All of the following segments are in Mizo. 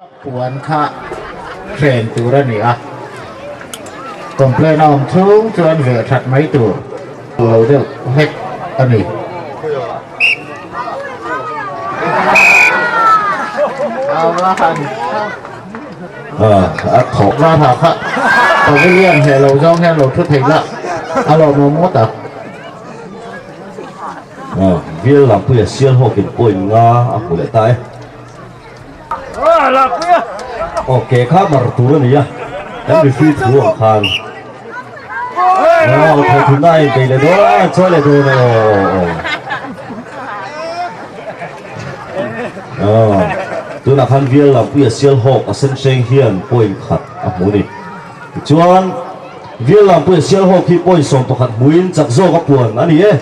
Puan kha hren tur a ni a, complaint a awm chhung chuan veh that mai tur lo deuh hlek a ni. A thawh va ha kha pavilion heh lo zawng hian lo thu thei la a lawmawm ngawt a. Bial Lampuia Sialhawkin point nga a hmu leh ta e. Ok kha mar tur a ni a kan referee thu ang khan aw thawh thun na a in bei leh dawn a chawi leh dawn a aw tunah khan vial lampuia sial hawk a sen hreng hian point khat a hmu a ni tichuan vial lampuia sial hawk hi point 11 hmuin chak zawk a puan a ni e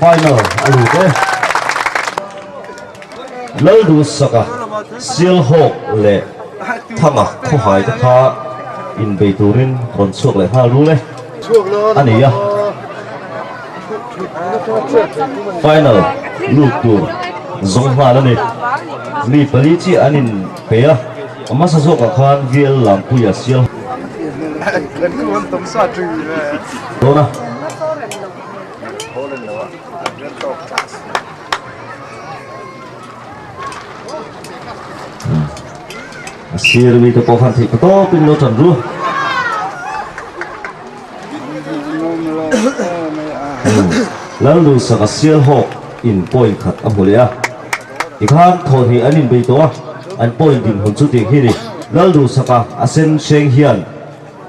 final a lut e. Lalduhsaka, Sialhawk leh Thanga khawhai te kha inbei turin rawn chhuak leh nghal rul e a ni a. Final lut tur zawng nghal a ni. Mi pali chiah an inpe a, a hmasa zawkah khan VL Lampuia Sialhawk dawn a. A sir mi te pawh khan theih pa tawpin lo tan ru. Lalduhsaka Sialhawk in point khat a hmu leh a. Tikhan thawhhnih an inbei tawh a, an point dinhmun chu tih khi ni. Lalduhsaka a sen hreng hian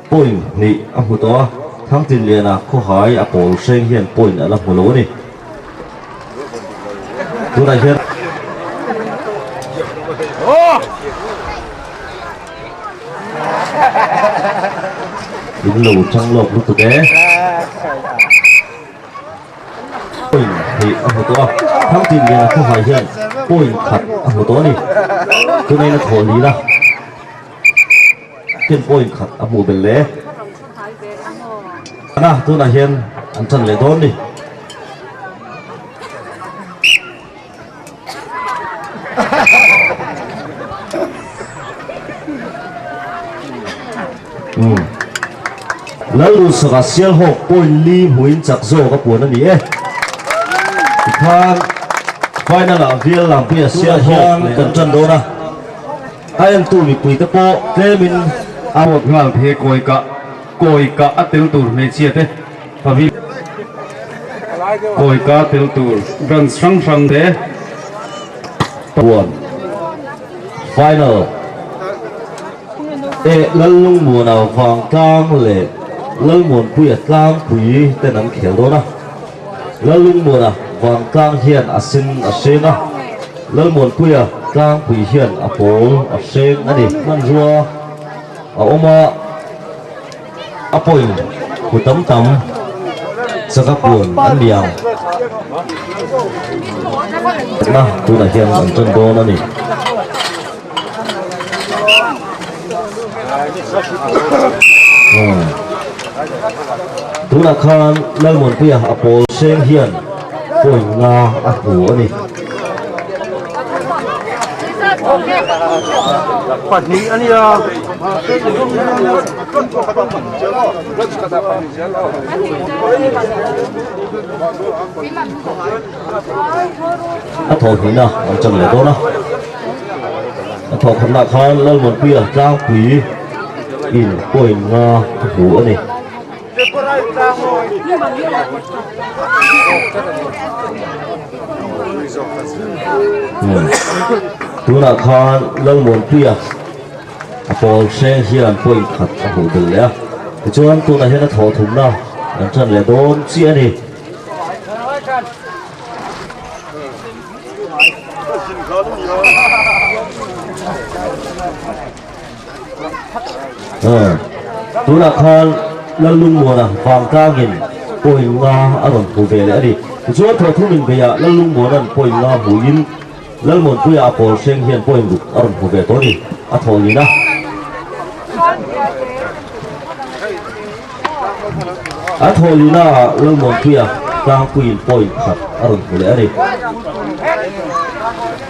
point hnih a hmu tawh a, Thangtinliana khawhai a pawl hreng hian point a la hmu lo a ni. Tunah hian in lo chang lawk lutuk e. Point hnih a hmu tawh a, Thangtinliana khawhai hian point khat a hmu tawh a ni. Tunah in a thawh lin a, ten point khat a hmuh belh leh. Tunah hian an tan leh dawn ni. Lalduhsaka Sialhawk point li hmuin chak zawk a puan a ni e. Tikhan final ah Vial Lampuia Sialhawk kan tan dawn a. A entu mipuite pawh tlemin a ruat nghal the kawi kah kawi kah a tel tur hmeichhia te pavil kawi kah tel tur branch hrang hrang te. Puan final e Lallungmuana Vangtlang leh Lalmuanpuia Tlangpui ten an khel dawn a. Lalungmuana Vangtlang hian a sen a hreng a, Lalmuanpuia Tlangpui hian a pawl a hreng a ni. Hmanrua a awm a, a point hu tam tam chaka puan an ni ang. Na tunah hian an tan dawn a ni. Tunah khan Lalmuanpuia a pawl hreng hian point nga a hmu a ni. A thawh hnihna an chan leh dawn a. A thawh khatnah khan Lalmuanpuia tlangpui in point nga a hmu a ni. Tunah khan Lalmuanpuia a pawl hreng hian point khat a hmuh belh leh a. Tichuan tunah hian a thawh thumna an tan leh dawn chiah a ni. Tunah khan Lallungmuana vangtlangin point nga a rawn hmu ve leh a ni. Tichuan thawhthum inbeiah Lallungmuana'n point nga hmuin Lalmuanpuia a pawl hreng hian point ruk a rawn hmu ve tawh a ni, a thawh lin a. A thawh lina Lalmuanpuia tlangpuiin point khat a rawn hmu leh a ni.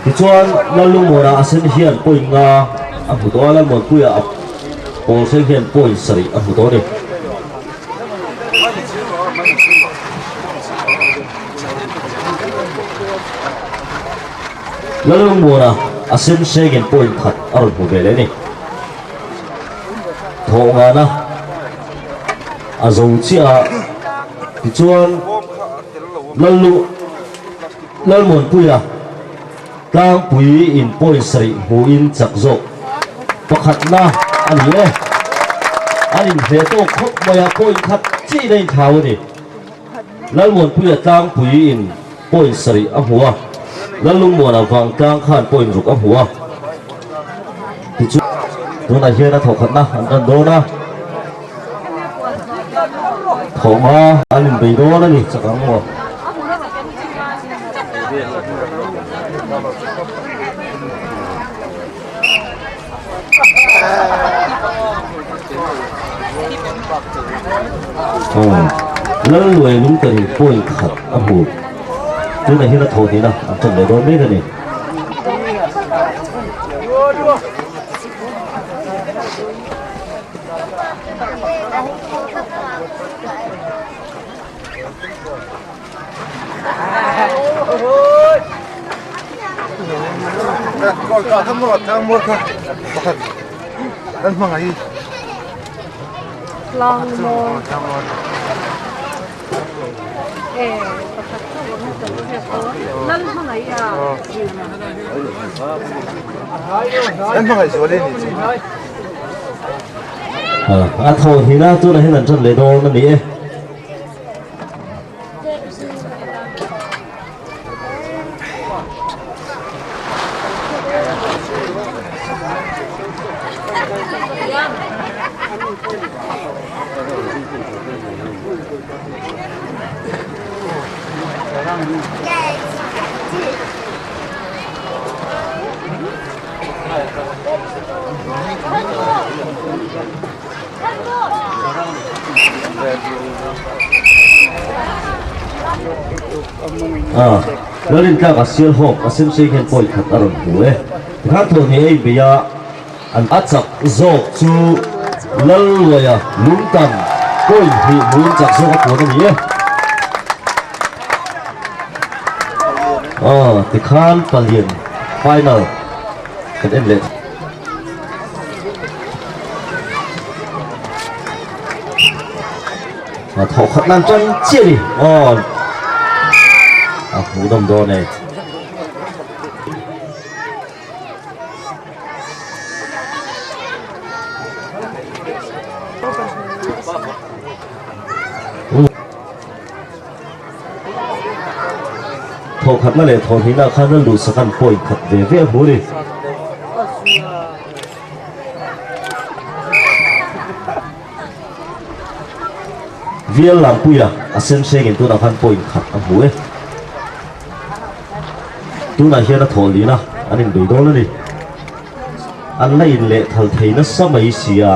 Tichuan Lallungmuana a sen hian point nga. a hmu tawh a, Lalmuanpuia a pawl hreng hian point sarih a hmu tawh a ni. Lalmuana a sen hrengin point khat a rawn hmu ve leh a ni. Thawh ngana a zo chiah a, tichuan Lallu Lalmuanpuia tlangpui in point sarih hmuhin chak zawk pakhatna a ni e. An inhleh tawk khawp mai a, point khat chiin a inthlau a ni. Lalmuanpuia tlangpui in point sarih a hmu a, Lallungmuana vangtlang khan point ruk a hmu a. Tichuan tunah hian a thawhkhatna an tan dawn a, thawhma an inbei dawn a ni chak ang maw? Lalluai lungtarin point khat a hmu. Tunah hian a thawh hnihna an ṭan leh dawn mek a ni. A thaw hnihna tunah hian an ṭan leh dawn a ni e. Lalin tlak a sial hawk a sem sei hian pawi khat a rawn hmu e. Tikhan thawhni a inbei a, an a chak zawk chu Lalluaia lungtan pawi hnih hmuin chak zawk a puan a ni e. Tikhan palian final kan en leh. A thawh khat nan tan chiah ni aw a hmuh nawm dawn e. Thawh khatna leh thawh hnihna khan a luhsak an point khat ve ve a hmu a ni. Vial Lampuia a sen hrengin tunah khan point khat a hmu e. Tunah hian a thawh lin a, an inbei dawn a ni. An la inlehthal thei nasa mai si a.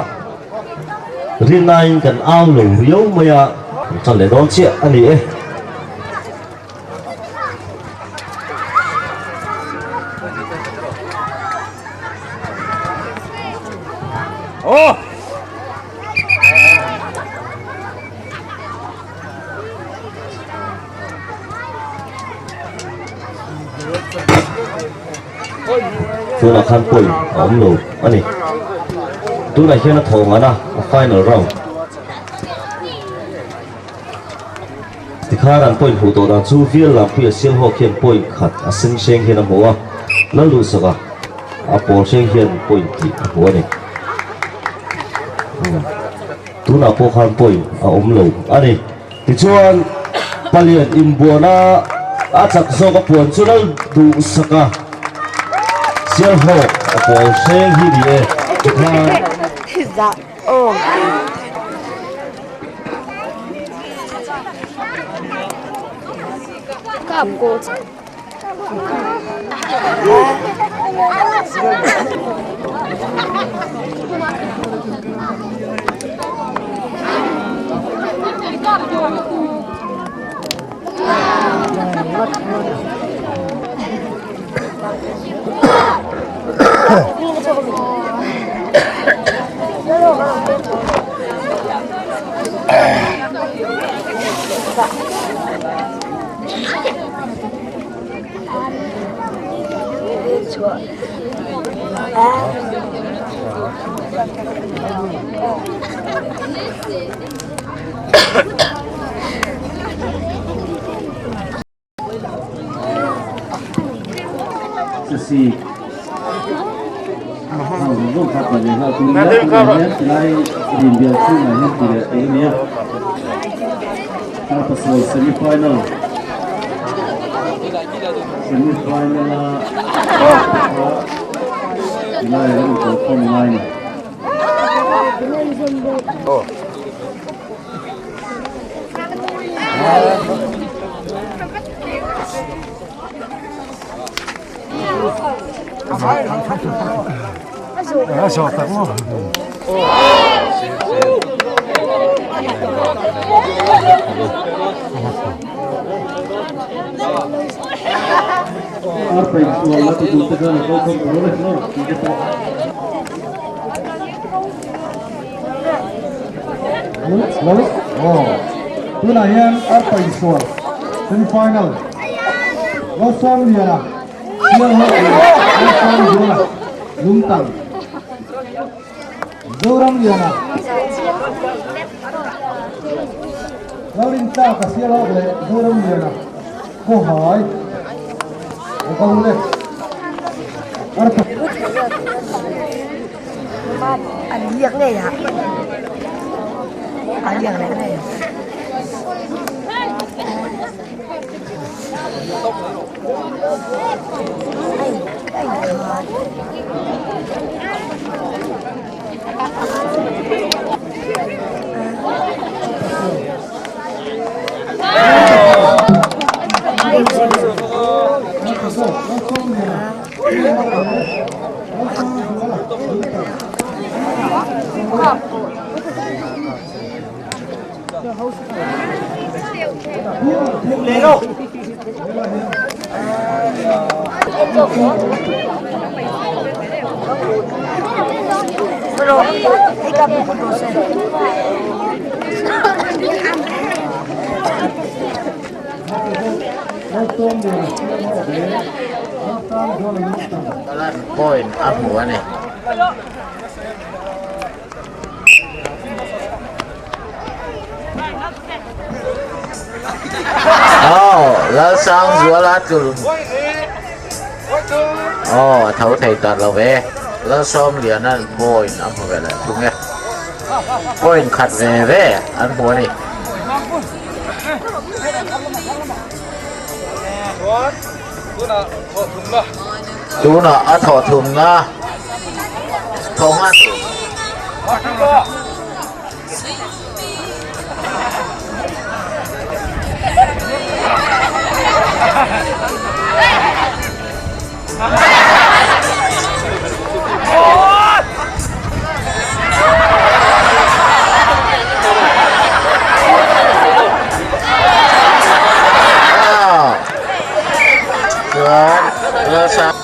Rinaiin kan au lo riau mai a. Kan ṭan leh dawn chiah a ni e. Tunah khan point a awm lo a ni. Tunah hian a thawh ngan a, a final round. Tikhan an point hmuh tawh dan chu Vial Lampuia Sialhawk hian point khat a sen hreng hian a hmu a, Lalduhsaka a pawl hreng hian point hnih a hmu a ni. Tunah pawh khan point a awm lo a ni. Tichuan, Palian inbuana a chak zawk a puan chu lal duhsak a, Sialhawk a pawl hreng hi ni e, tikhan. Tunah hian arpa insual semi final Lalsawmliana Sialhawk leh Lalsawmzuala Lungtang Zoramliana Lalrintlaka Sialhawk leh Zoramliana Khawhai Vokal le Arpa Point a hmu a ni. Aw Lalsangzuala tul aw a tho thei ta lo ve Lalsawmliana'n point a hmu ve leh thung e point khat ve ve an hmu a ni. Tunah a thawh thumna thawh nghal tur. Chuan Lalsang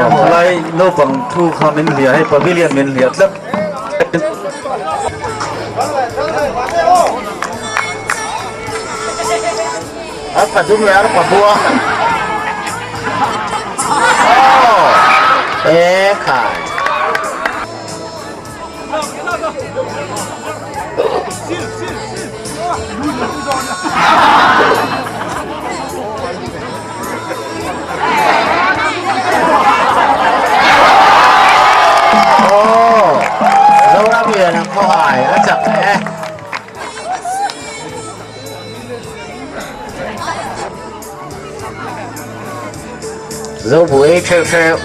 Helai naupang thu kha min hliah hei pavilion min hliah tlat. Arpa dum leh arpa bua. Aw e khai. Aw Zoram lian ang khawhai a chak e. Zobuai theuh theuh.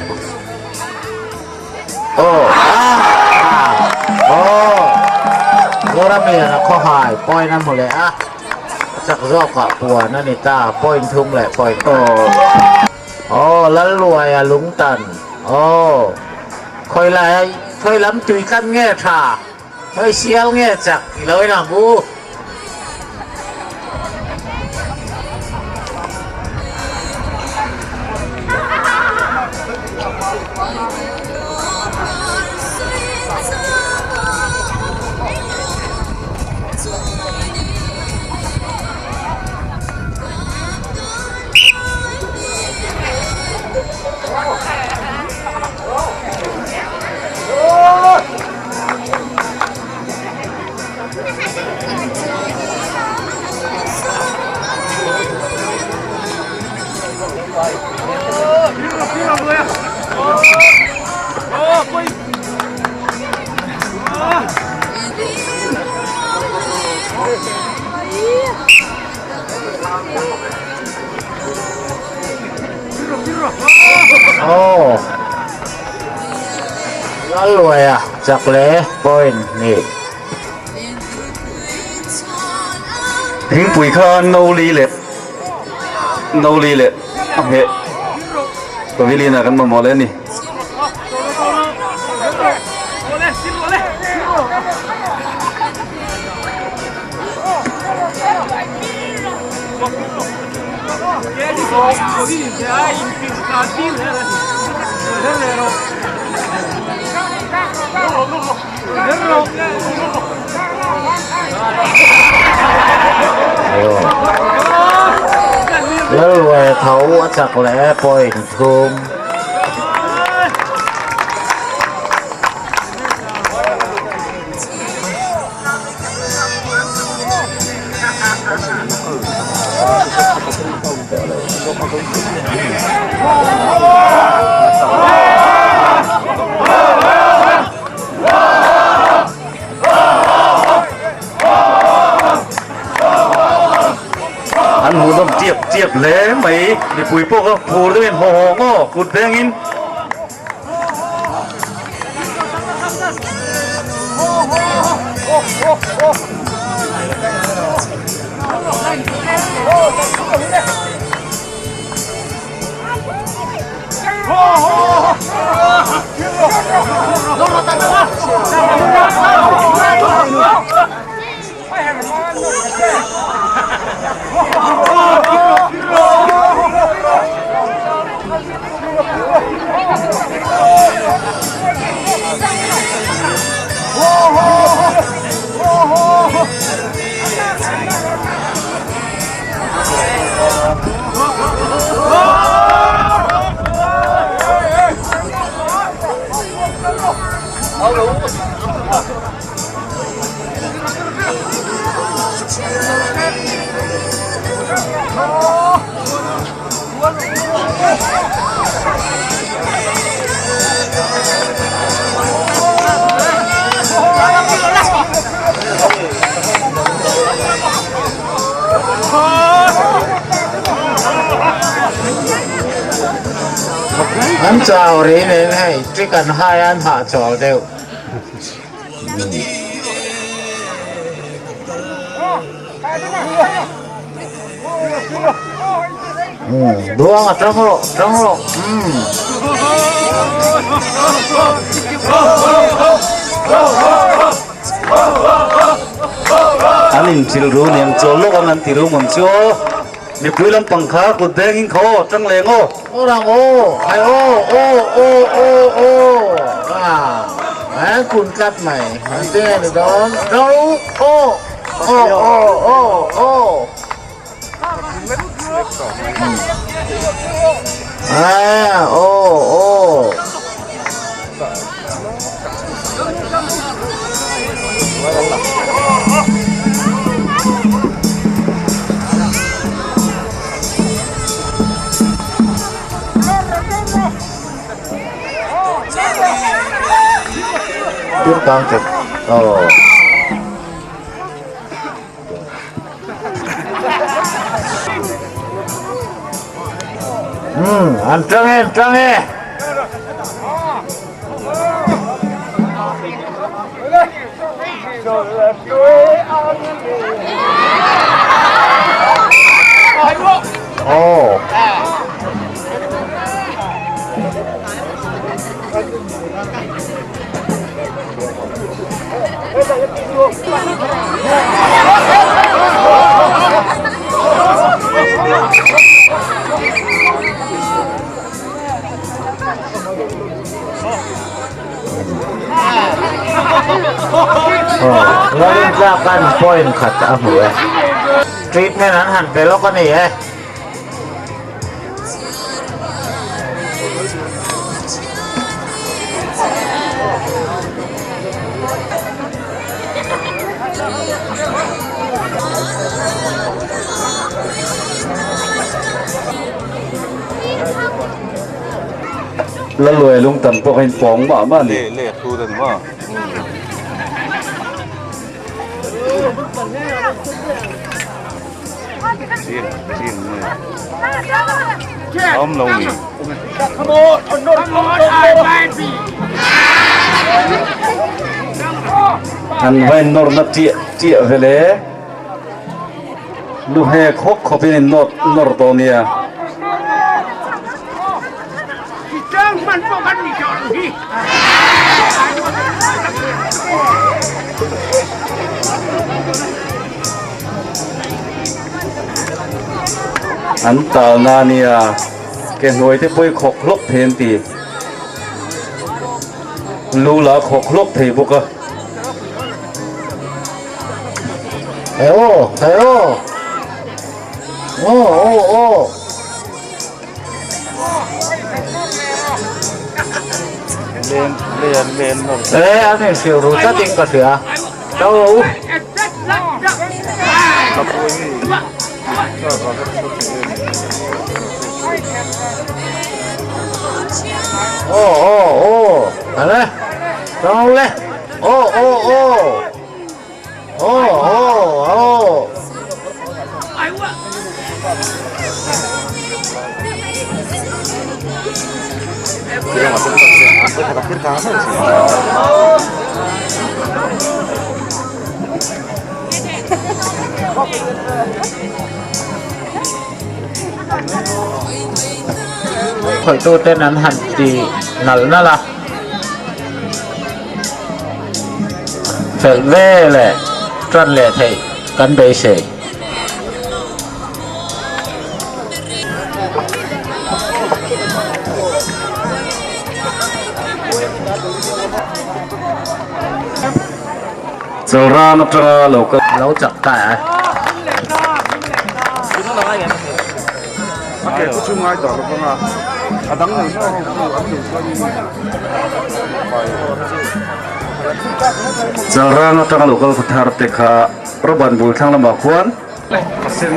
Aw ah aw Zoram lian a khawhai point a hmu leh a a chak zawkah puan a ni ta point thum leh point aw aw Lalluaia lungtan aw khawi lai khawi lam tui tlat nge tha. Hei sial nge chak i lo in ang u. Aw Lalluaia chak leh point hnih. Thingpui kha no li leh no li leh a hmeh pavilion ah kan mamawh leh a ni. Lalluai tho a chak leh point thum. An hmuhnawm tiap tiap hle mai, mipui pawh kha phur deuhin haw haw ngaw kut vengin. An chau ri nen hei trick an hai a an hahchawl deuh. Duang a tang rawh tang rawh umm. An inthil ru niang chawl lawk ang an ti rum ang chu aw. Mipui lampang kha kut beng in kho aw tang leng aw. Aw rang aw hai aw aw aw aw aw ah an kun tlat mai an ti nge ni dawn ro aw aw aw aw aw ah aw aw. Tiếp con chụp ồ Ừ, anh trăng em, trăng em. Ồ. Lalin tlak an point khat a hmu e. Treatment an han pe lawk a ni e. Lalluai lungtan pawh kha in pawng mah mah a ni. An va in nawr na chiah chiah vele luhe khawk khawp in in nawr nawr tawh nia. An tal na nia ke hnuai te pawh hi khawk hlawk thei an ti lu lah khawk hlawk thei bawk a. Aw aw aw aw aw. Ê an inhrilh ru tlatin ka hria. Cho u. Aw aw aw ale cho le aw aw aw aw aw aw. Khawihtu ten an han ti nalh nalh a, felh ve leh tan leh theih kan beisei. Chalran atanga lo kal. Lo chak ta e. Chalran atanga lo kal thar te kha Rawban bul thlang lamah khuan. A sen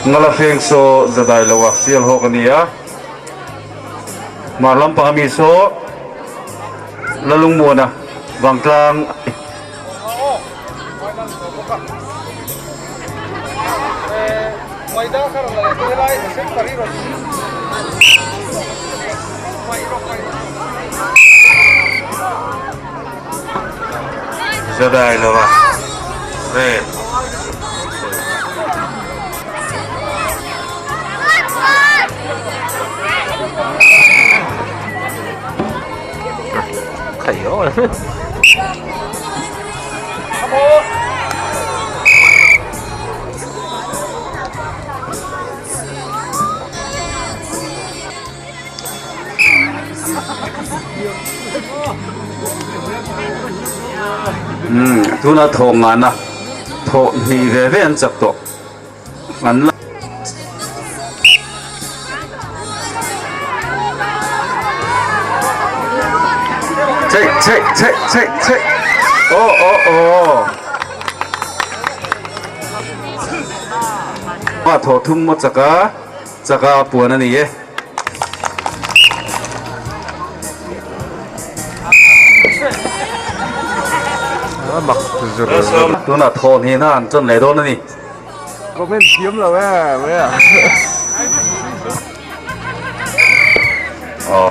ngala feng saw zadai lo a sial hawk a ni a, hmar lampang ami saw Lalungmuana vangtlang a ni. Zadai lo a red. Umm tuna thawh ngana thawh hnih ve ve an chak tawh an la chei chei chei chei chei aw aw aw a thawh thum a chak a chak a puan a ni e. Tunah thawn hi hna an chawn leh dawn a ni. Comment thiam lo e mai a. Aw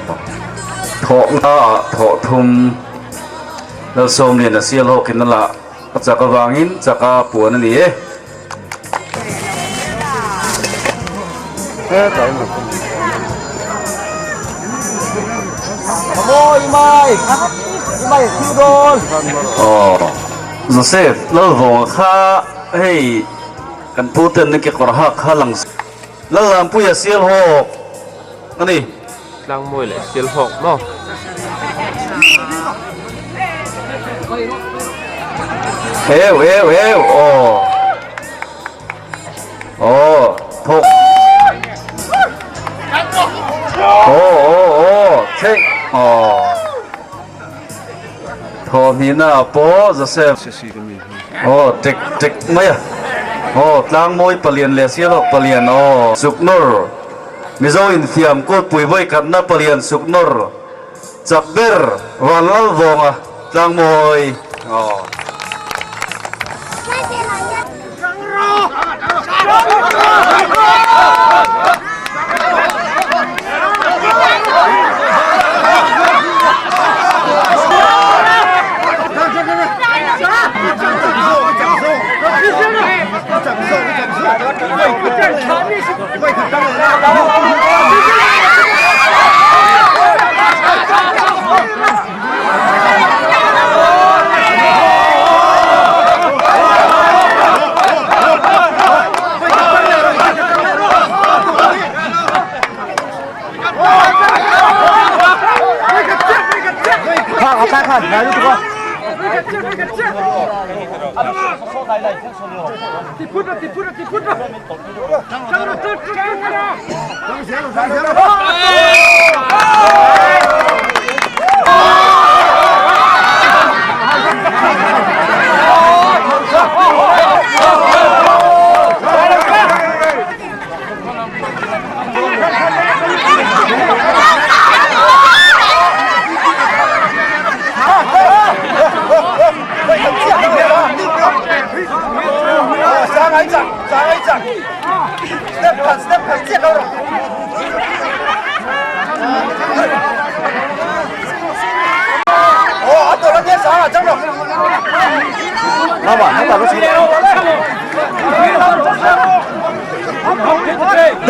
thawh nga ah thawh thum Lalsawmlian a sial hawkin a lah a chak avangin chaka puan a ni e. Aw Joseph Lalvawng kha hei kan pu ten na kekawr hak kha lang Lalrampuia Sialhawk a ni. Tlangmawi leh Sialhawk maw? Eu eu eu aw aw thawk aw aw aw theih aw thawhhnihna ah pawh Joseph aw tek tek mai a aw tlangmawi palian leh sialawk palian aw suknawr Mizo infiam kawtpui vawikhatna palian suknawr Chak ber Vanlalvawnga tlangmawi aw.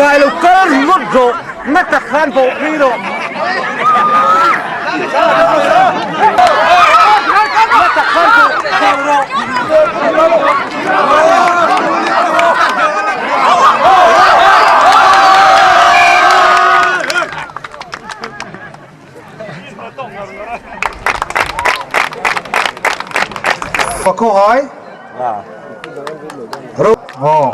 Dai lo kal ringawt rawh na tak khan bawh phei rawh. Na tak khan bawh phei rawh. Pakhaw hai. Ro. Oh.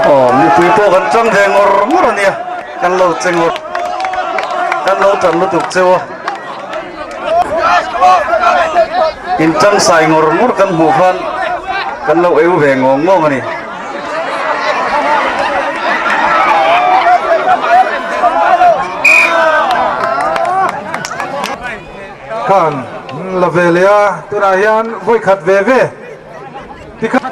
Aw mipui pawh kan tang ve ngawr ngawr a nia kan lo che ngawr kan lo tan lutuk cheu a in tang sai ngawr ngawr kan hmuh khan kan lo eu ve ngawng ngawng a ni. Khan la ve leh a tunah hian vawi khat ve ve tikhan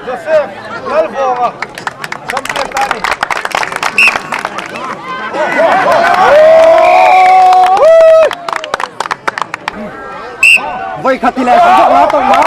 Joseph Lalvawnga champion ta ni. Voi khat ti le sang la tong ma.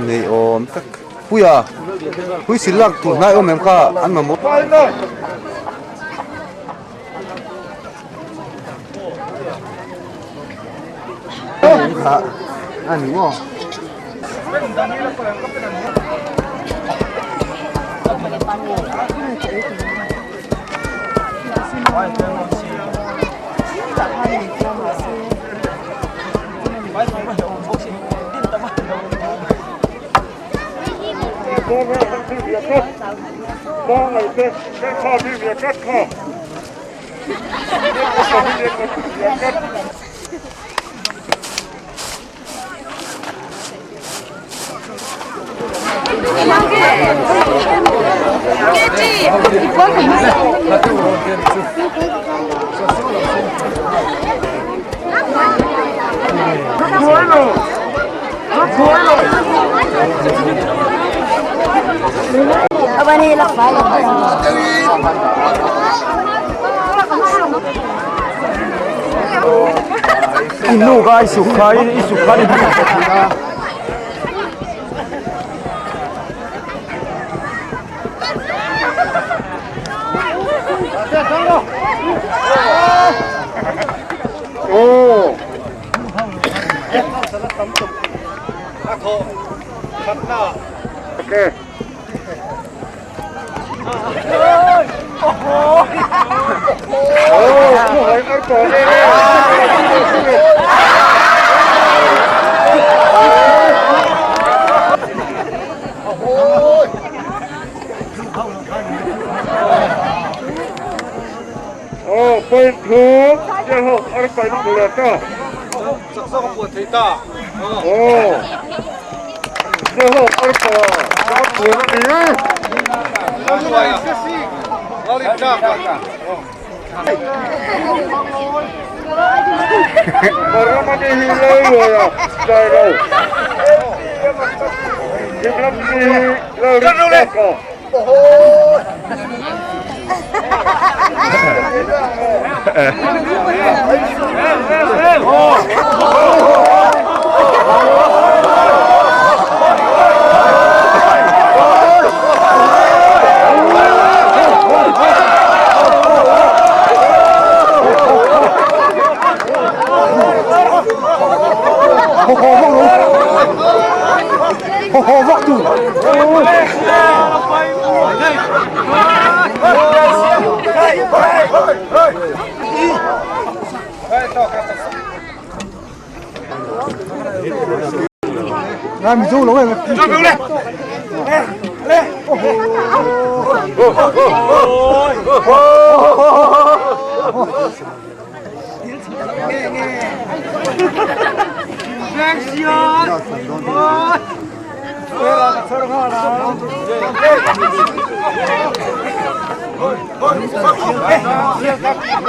Nei awm tak puia pui sil lak tur hnai awm em kha an mamawh. A ni maw.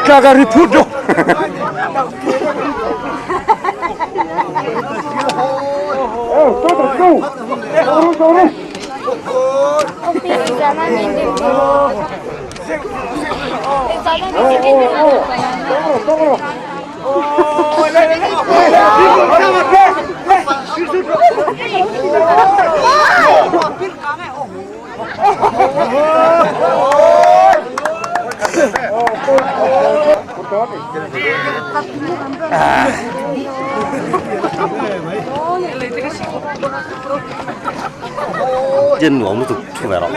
Tla ri phut ro. Dân nuam lutuk thu ve rawh.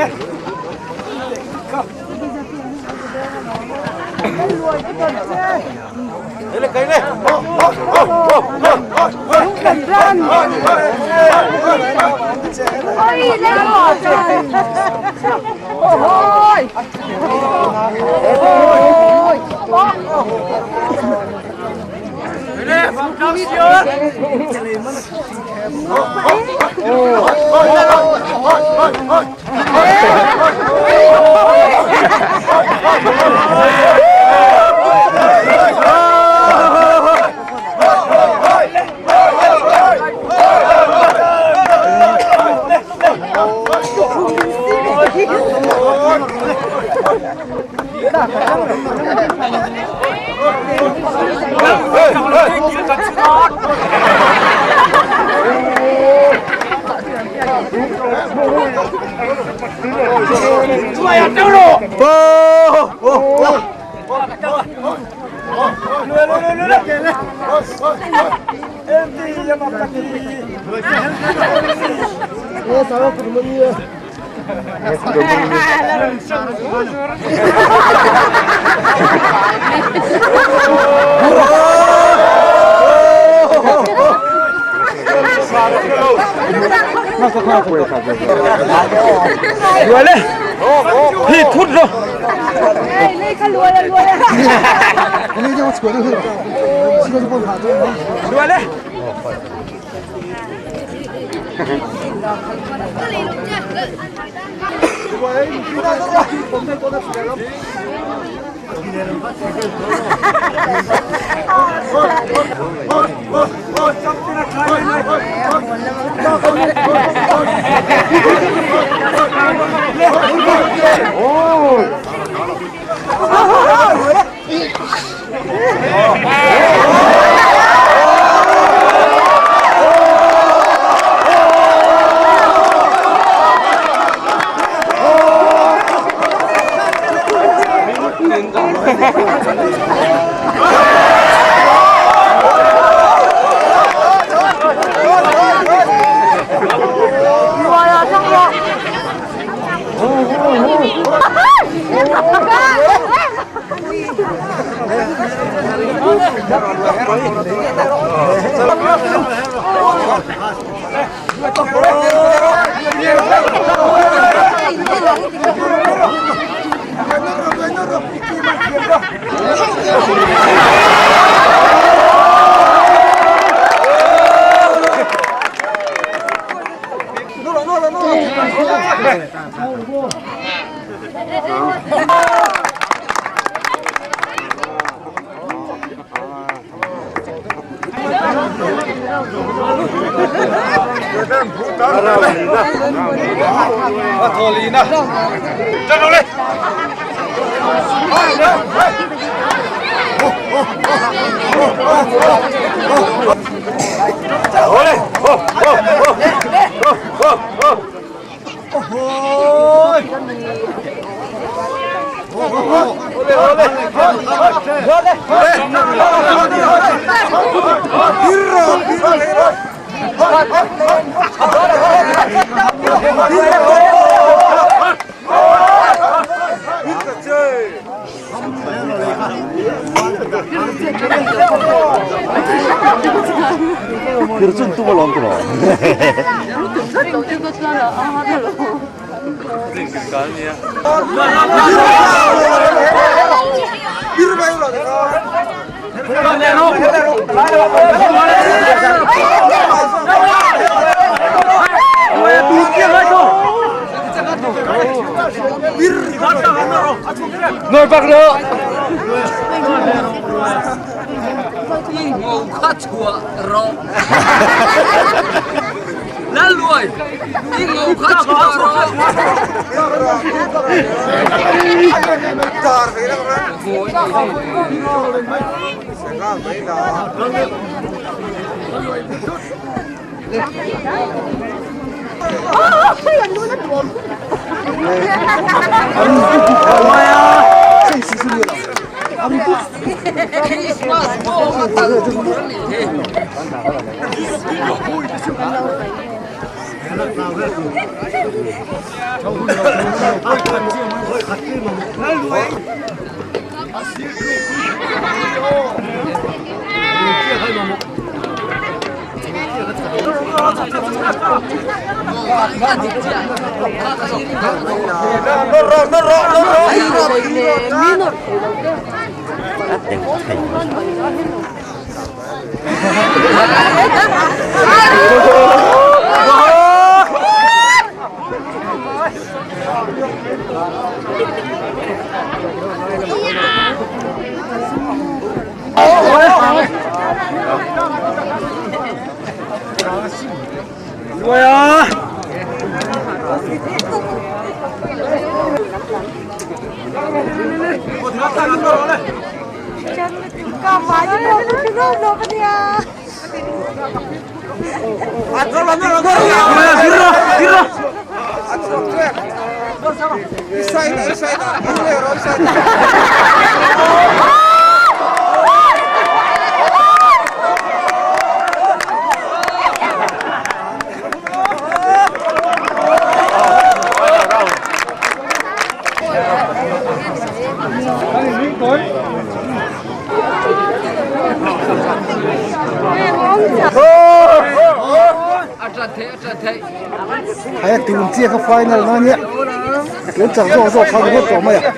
Noi bak lo. Ngô kha chua ro. Lá luoi. Ngô kha chua ro. Hay tun chia ka final na nia tun chak zawk zawk kha ringawt tawh mai a.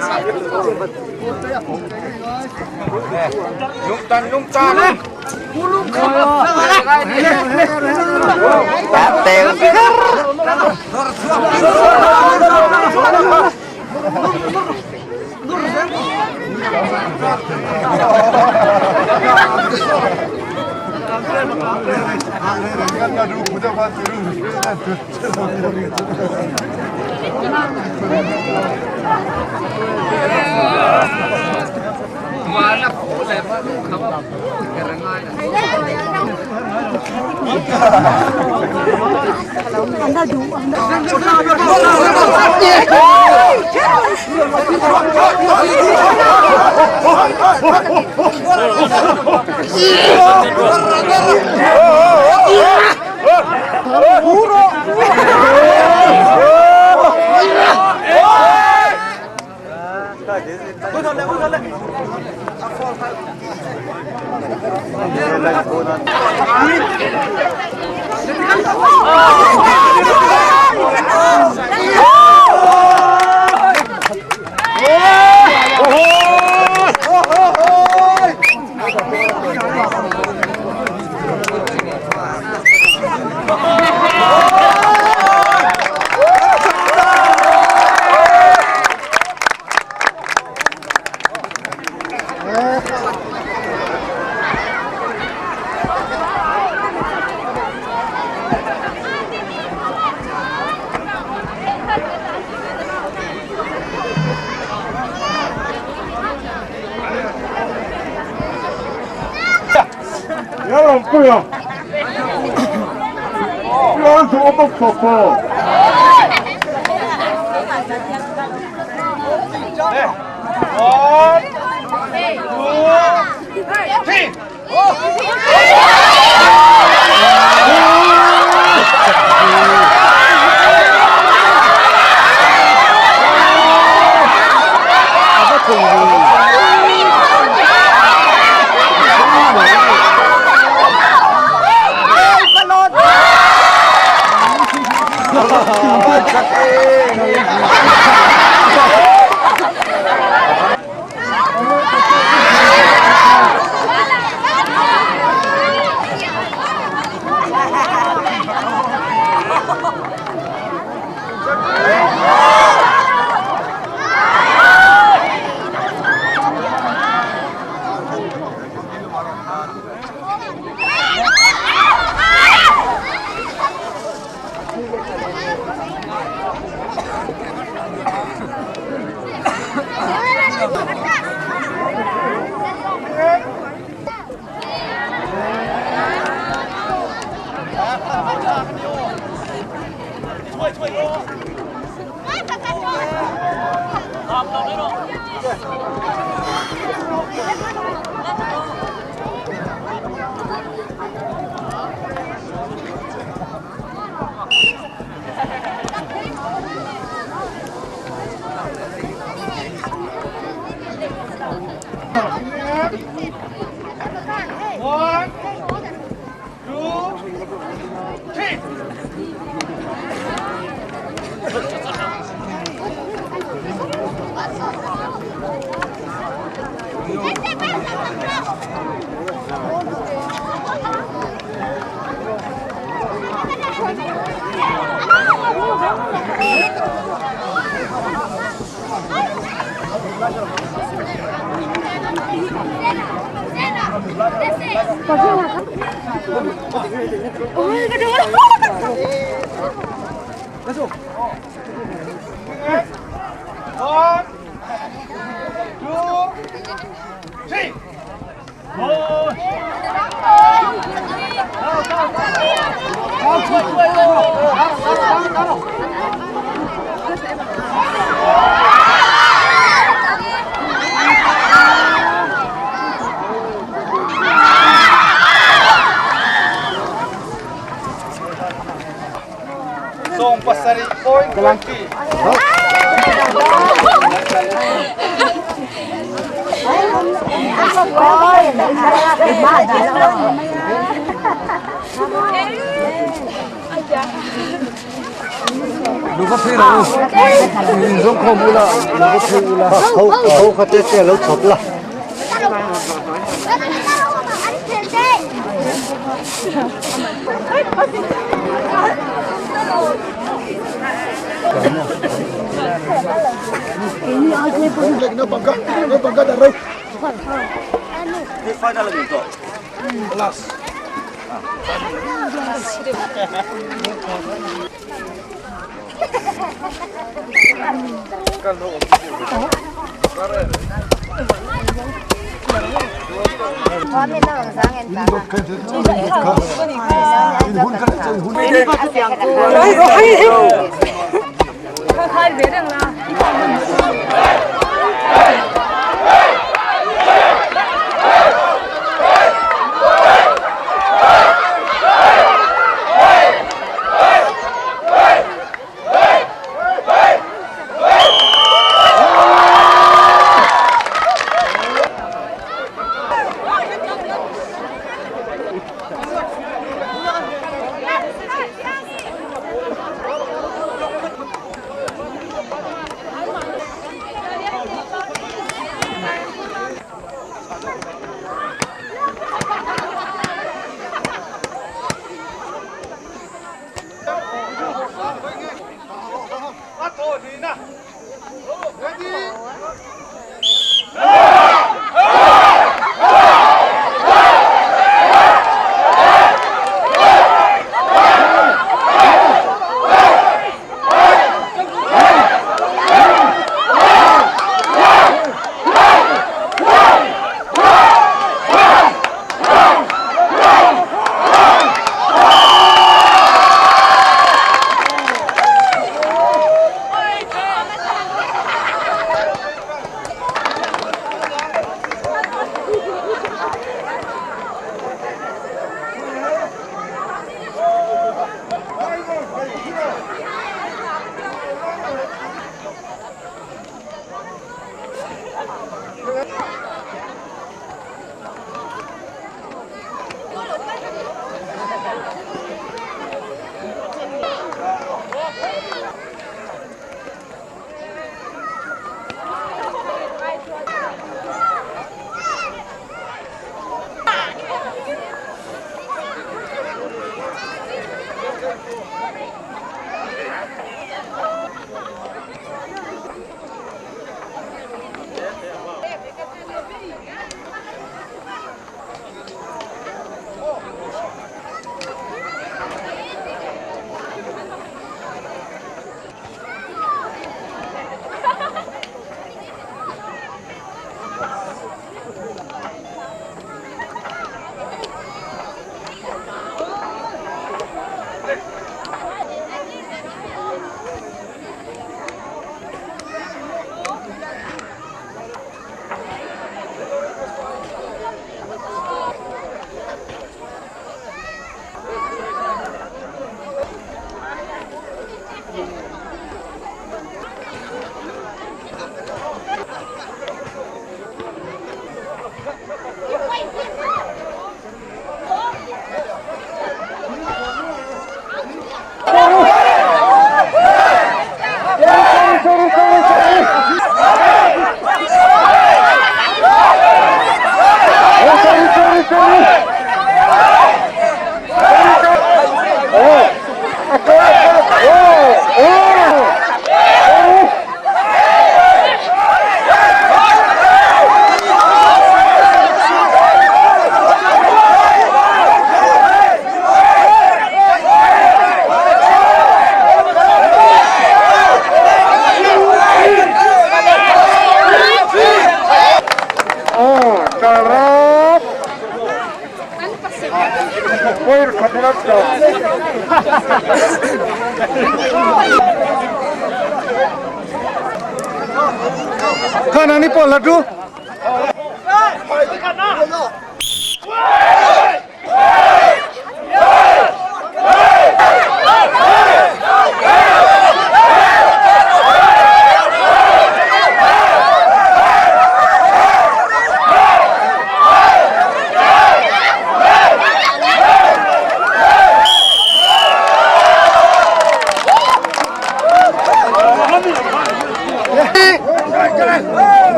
Khan ani pawh la tu.